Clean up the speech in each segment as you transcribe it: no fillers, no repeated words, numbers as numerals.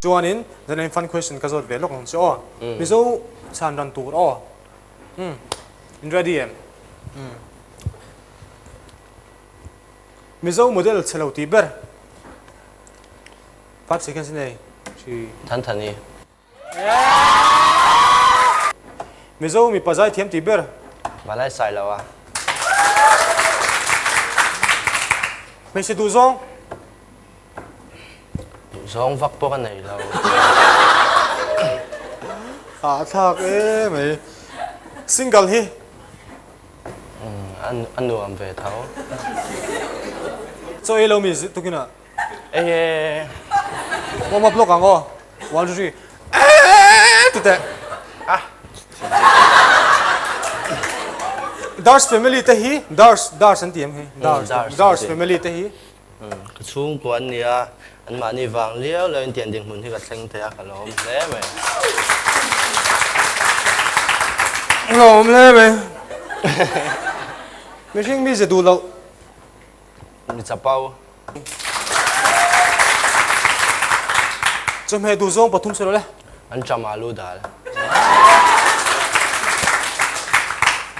Chuanin zanin fun question ka zawt ve lawk ang che aw. Mizo chhan ran tur aw. Umm in ready em? Umm Mizo model chhe lo tih ber. 5 seconds in ei. Three. Than Thani. Mizo mipa zaithiam tih ber. Vanlai sai lo a. Hmeichhe duhzawng. Duhzawng vak pawh ka nei lo. A thlak e mai. Single hi. A nuam ve tho. Chaw ei lo mi tukin ah. Ei e. Warm up lawk ang aw. One two three. Eeeeee ti teh. Ah. Dars family te hi Dars Dars an ti em hi? Dars Dars family te hi. Ka chhungkua an ni a, anmahni vang liau liau in tiang dinhmun hi ka thleng thei a, ka lawm hle mai. Lawm hle mai. Mihring mi ze duh loh. Mi chapau. Chawhmeh duh zawng pathum sawi lo le. An cham alu dal.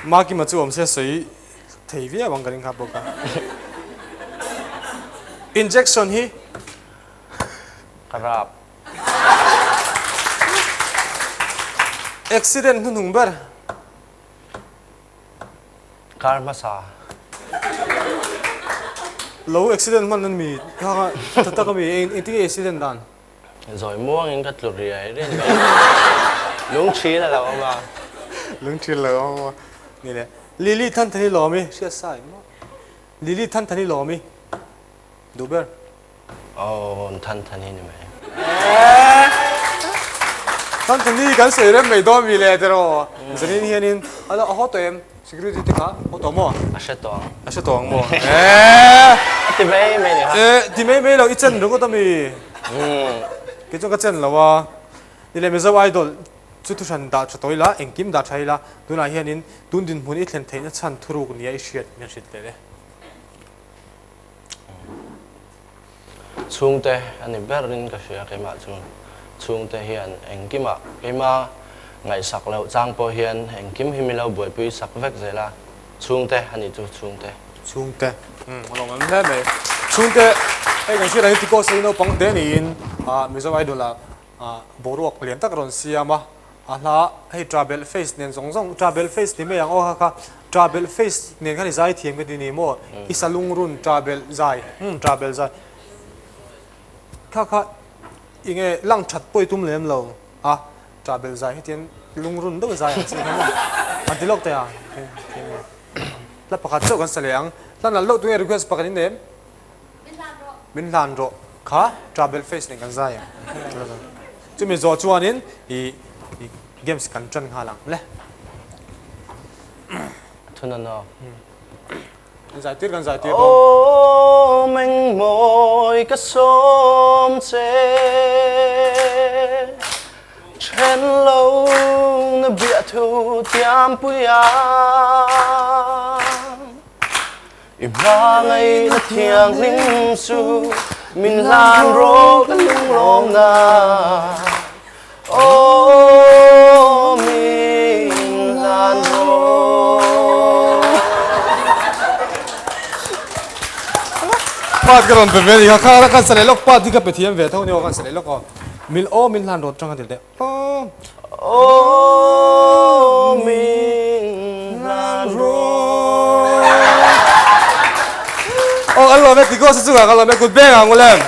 Makima chu awm se sawi thei viau ang ka ring kha bawk a. Injection hi. Ka rap. Accident hnuhnung ber. Kar hmasa. Lo accident hman an mi kha tha tak a mi engtin nge accident dan? Zawi muangin ka tlu riai riai ni mai. Lungthil a lo awm a. Lungthil a lo awm a. Ni le. Lily Thanthani lawm i hriat sa em maw? Lily Thanthani lawm i duh ber. Aw, Thanthani ni mai. Thanthani kan sawi rem mai dawn mi le tiraw? Zanin hianin a haw tawh em? Security te kha haw tawh maw? A hre tawh ang. A hre tawh ang maw? Eee! A ti mai mai ni kha. Eee, ti mai mai lo, i chen ringawt a mi? Kei chuan ka chen lo a. Ni le Mizo Idol chu thuhran dah tha tawh ila, engkim dah tha ila, tunah hianin tun dinhmun i thlen theihna chhan thuruk nia i hriat min hrilh teh le. Chhungte a ni berin ka hria keimah chu. Chhungte hian engkimah keima ngaihsak loh chang pawh hian engkim hi min lo buaipui sak vek zel a. Chhungte a nih chu chhungte. Chhungte a lawm em hle mai. Chhungte hei kan hriat ang hi Ticos hi naupang te niin Mizo Idol ah boruak lian tak a rawn siam a. A hla hei Trabelh face nen zawng zawng Trabelh face ti mai ang aw kha kha Trabelh face nen khan i zai thiam ka ti ni maw i salungrun Trabelh zai umm Trabelh zai kha kha enge lang that pawh i tum lem lo a Trabelh zai hetiang lungrun deuh zai ang chi kha maw an ti lawk teh a hla pakhat chauh kan sa leh ang hla nalh deuh tunge request pakhat in em Min hlan rawh kha Trabel face nen kan zai ang. Chumi zawh chuanin i games kan tan nghal ang le. Thuna no. Kan zai tir kan zai tir dawn. Aw mengmawi ka sawm che Then lo na biahthu tiampui ang. I hmangaihna thianghlim chu min hlan rawh ka lunglawm na Aw min hlan rawh. Part ka rawn pe ve ni kha kha kan sa leh lawk part hi ka pe thiam ve tho ni aw kan sa leh lawk aw mil aw min hlan rawh tang a ti leh aw Aw min hlan rawh. Aw kan lawm e ti gosa chungah kan lawm e kut beng ang u lem.